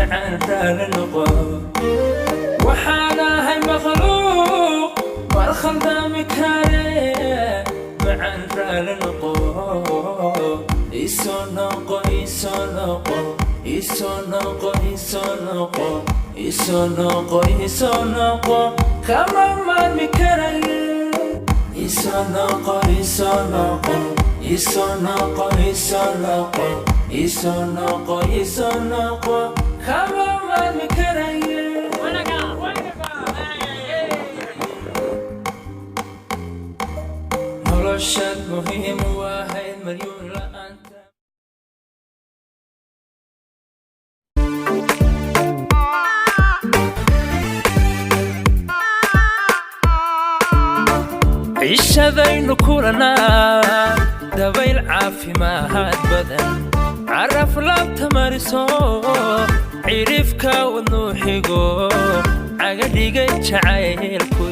Macaan, raali noqo. Waxaan ahay makhluuq mar khaldami kare. Macaan, raali noqo. Isoo noqo, isoo noqo, isoo noqo, isoo noqo, isoo noqo, isoo noqo, kama maarmi karaye. Isoo noqo, isoo noqo, isoo noqo, isoo noqo, isoo noqo, isoo noqo, kama maarmi karaye. Noloshaad muhiim u ahayd malyuun la'aanta. Cishadaynu kulanaa dabayl caafimaad badan, caraf laabta mariso, cirifka wadnuu xigo, cagadhigay jacaylku.